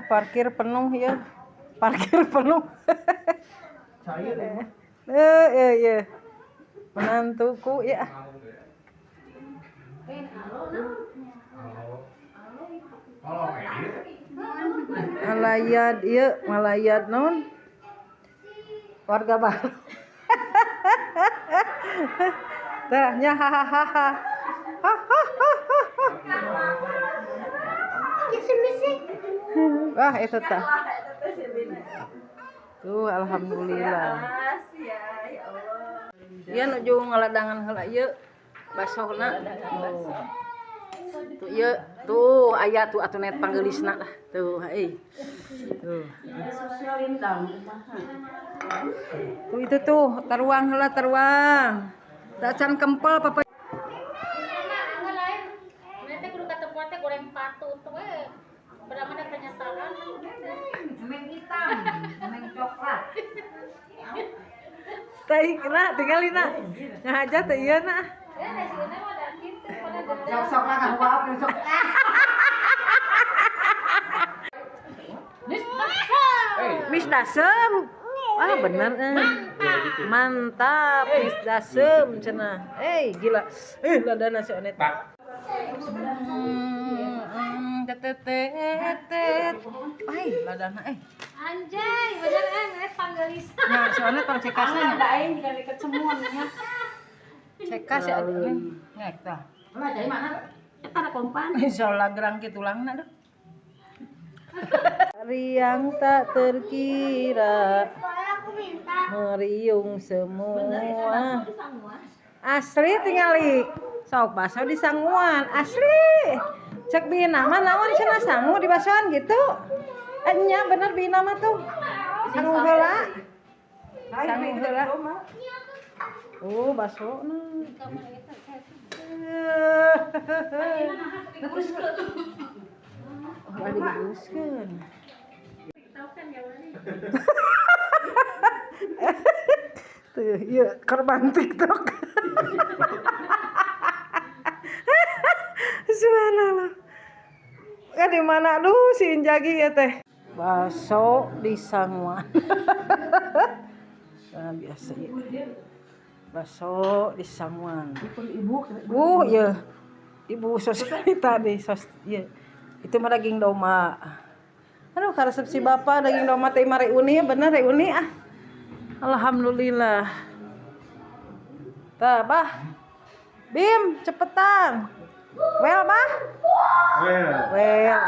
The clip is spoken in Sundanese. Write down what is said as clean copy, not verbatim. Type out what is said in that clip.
Tah, parkir penuh ya. Parkir penuh. Cair ya. Eh, iya, iya. Menantuku ya. Malayad ieu, malayad naon? Warga baru. Tah nya hahaha. Wah, eta tah. Tuh, alhamdulillah. Ieu nuju ngaladangan heula ieu basona. Oh. Tuh ieu tuh aya tuh atuh net panggeulisna lah. Tuh, euy. Tuh. Tuh itu tuh, taruang heula taruang. Da can kempel papa. Goreng patut we. Padahal ada kenyataan. Meng hitam, meng coklat. Tai na tinggal na. Ngahaja teh ieu na. Ya, nasi mah da kitu pada gede. Sok-sok lah kan sok. Mis dasem. Ah bener eh. Mantap, mis dasem cenah. Eh gila. Eh ladana si Onet. Tetetet. Ai ladana eh. Anjay, bener eh ngeliat panggelis. Nya si Onet tong cekasna nya. Ada aing jika deket semua nya. Cekas ya aduh. Nya eta. Lah cai mana? Eta ada kompan. Insyaallah gerang ki tulangna duh. Riang tak terkira meriung semua. Asli tingali sok baso di sanguan asli. Cek bina mah naon cenah sangu di basoan gitu. Nya bener bina mah tuh. Sangu heula. Sangu heula. Oh, basona. Oh, ada digeuskeun. Tuh, iya korban TikTok. Subhanallah. Kan di mana lu si Injagi ya teh? Baso di sanguan. Nah, biasa ya. Baso di sanguan. Ibu, iya. Ibu sosialita nih, sos, iya. Itu mah daging domba. Aduh, karesep si bapak daging domba teh mah reuni bener reuni ah. Alhamdulillah. Tah, bah. Bim, cepetan. Well, bah. Well. Well.